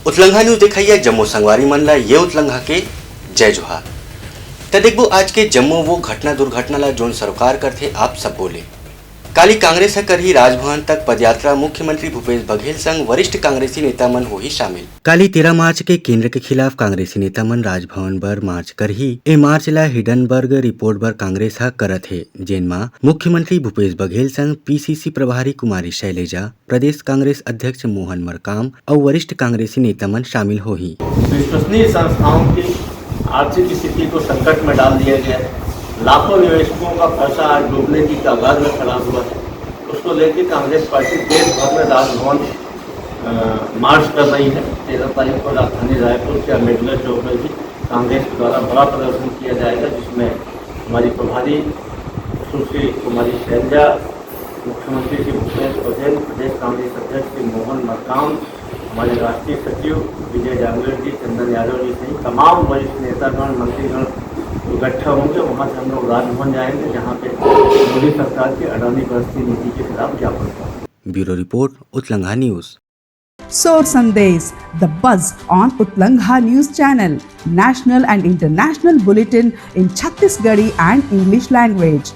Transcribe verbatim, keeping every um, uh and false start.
उतलंघा news देखइया जम्मो संगवारी मन ला ये उतलंघा के जय जोहार। त देखबो आज के जम्मो वो घटना दुर्घटना ला जोन सरोकार करथे आप सब बोले। काली कांग्रेस ह करही राजभवन तक पदयात्रा, मुख्यमंत्री भूपेश बघेल संग वरिष्ठ कांग्रेसी नेता मन होही शामिल। काली तेरह मार्च के केंद्र के खिलाफ कांग्रेसी नेता मन राजभवन बर मार्च करही। ए मार्च ला हिडनबर्ग रिपोर्ट बर कांग्रेस ह करत हे, जेन म मुख्यमंत्री भूपेश बघेल संग पीसीसी प्रभारी कुमारी शैलेजा, प्रदेश कांग्रेस अध्यक्ष मोहन मरकाम अउ वरिष्ठ कांग्रेसी नेता मन शामिल होही। विश्वसनीय संस्थाओं की आर्थिक स्थिति को संकट में डाल दिया गया है। लाखों निवेशकों का पैसा आज डूबने की कगार में खड़ा हुआ है। उसको लेकर कांग्रेस पार्टी देश भर में राजभवन, अ, मार्च कर रही है। तेरह तारीख को राजधानी रायपुर के अम्बेडकर चौक में भी कांग्रेस के द्वारा बड़ा प्रदर्शन किया जाएगा, जिसमें हमारी प्रभारी सुश्री कुमारी शैलजा, मुख्यमंत्री श्री भूपेश बघेल, प्रदेश कांग्रेस अध्यक्ष श्री मोहन मरकाम, हमारे राष्ट्रीय सचिव विजय जांगेड़ जी, चंदन यादव जी सहित तमाम वरिष्ठ नेतागण, मंत्रीगण इकट्ठा होंगे। वहाँ से हम लोग राजभवन जाएंगे, जहाँ पे मोदी सरकार की अडानी बस्ती नीति के खिलाफ ज्ञापन देंगे। Bureau report, Utlangha news. Sor Sandesh, the buzz on Utlangha News Channel, national and international bulletin in Chhattisgarhi and English language.